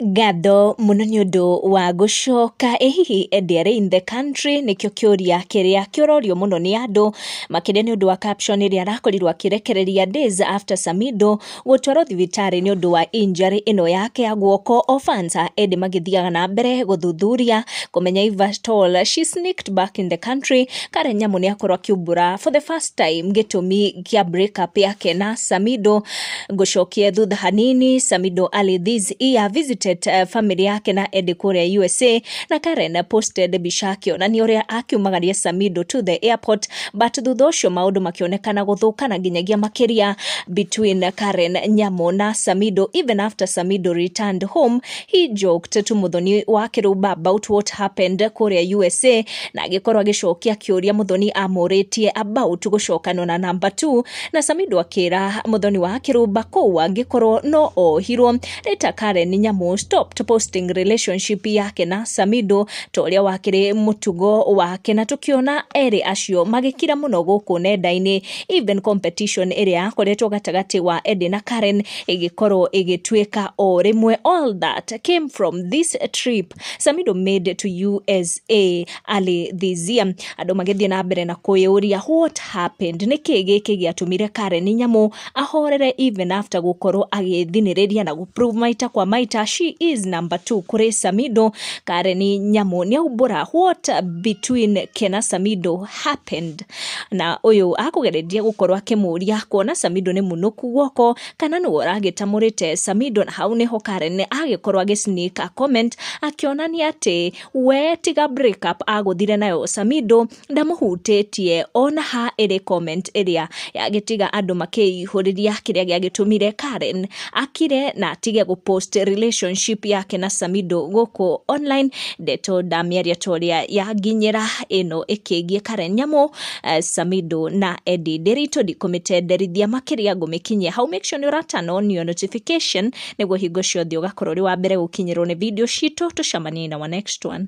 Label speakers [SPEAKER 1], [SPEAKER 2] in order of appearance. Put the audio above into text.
[SPEAKER 1] Ngatho mũno nĩ ũndũ wa gũcoka. Ĩ hihi Eddie arĩ in the country? Nĩkĩo kĩũria kĩrĩa kĩrorio mũno nĩ andũ, makĩria nĩ ũndũ wa caption ĩrĩa arakorirwo akĩrekereria days after Samido gũtwarwo thibitarĩ nĩ ũndũ wa injury ĩno yake ya guoko. O fans a Eddie magĩthiaga na mbere gũthuthuria kũmenya if at all she sneaked back in the country. Karen Nyamu nĩ akorwo akiumbũra for the first time gĩtũmi kĩa break up yake na Samido. Ngũcokie thutha hanini, Samido early this year visited family yake na Eddie kũrĩa USA, na Karen posted mbica akĩonania ũrĩa akiumagaria Samido to the airport, but thutha ũcio maũndũ makĩonekana gũthũkana nginyagia makĩria between Karen Nyamu na Samido. Even after Samido returned home, he joked to Muthoni wa Kĩrũmba about what happened kũrĩa USA, na agĩkorwo agĩcokia kĩũria Muthoni amũrĩtie about gũcokanwo na number 2, na Samido akĩra Muthoni wa Kĩrũmba kũu angĩkorwo no ohirwo. Later Karen Nyamu stopped posting relationship yake na Samido ta ũrĩa wakĩrĩ mũtugo wake, na tũkĩona erĩ acio magĩkira mũno gũkũ nenda-inĩ. Even competition ĩrĩa yakoretwo gatagatĩ wa Eddie na Karen ĩgĩkorwo ĩgĩtuĩka o rĩmwe. All that came from this trip Samido made to USA early this year. Andũ magĩthiĩ na mbere na kwĩyũria what happened, nĩkĩ gĩkĩ gĩatũmire Karen Nyamu ahorere even after gũkorwo agĩthinĩrĩria na gũprove maita kwa maita she is number 2 kũrĩ Samido. Karen Nyamu nĩaumbũra what between ke na Samido happened, na ũyũ akũgeretie gũkorwo akĩmũria kuona Samido nĩ mũnũku guoko kana nĩwe ũragĩtamũrĩte Samido, na hau nĩho Karen agĩkorwo agĩ sneak a comment akĩonania atĩ we tiga break up agũthire nayo Samido ndamũhutĩtie ona ha. Ĩrĩ comment ĩrĩa yagĩtiga andũ makĩihũrĩria kĩrĩa gĩagĩtũmire Karen akire na atige gũpost relationship yake na Samido gũkũ online. Ndeto ndamĩaria ta ũrĩa yanginyĩra ĩno ĩkĩgiĩ Karen Nyamu, Samido na Eddie Ndiritu. Ndikũmĩtenderithia makĩria, ngũmĩkinyia hau. Make sure nĩ ũra turn on your notification nĩguo hingo ciothe ũgakorwo ũrĩ wa mbere gũkinyĩrwo nĩ video citũ. Tũcemanie na wa next one.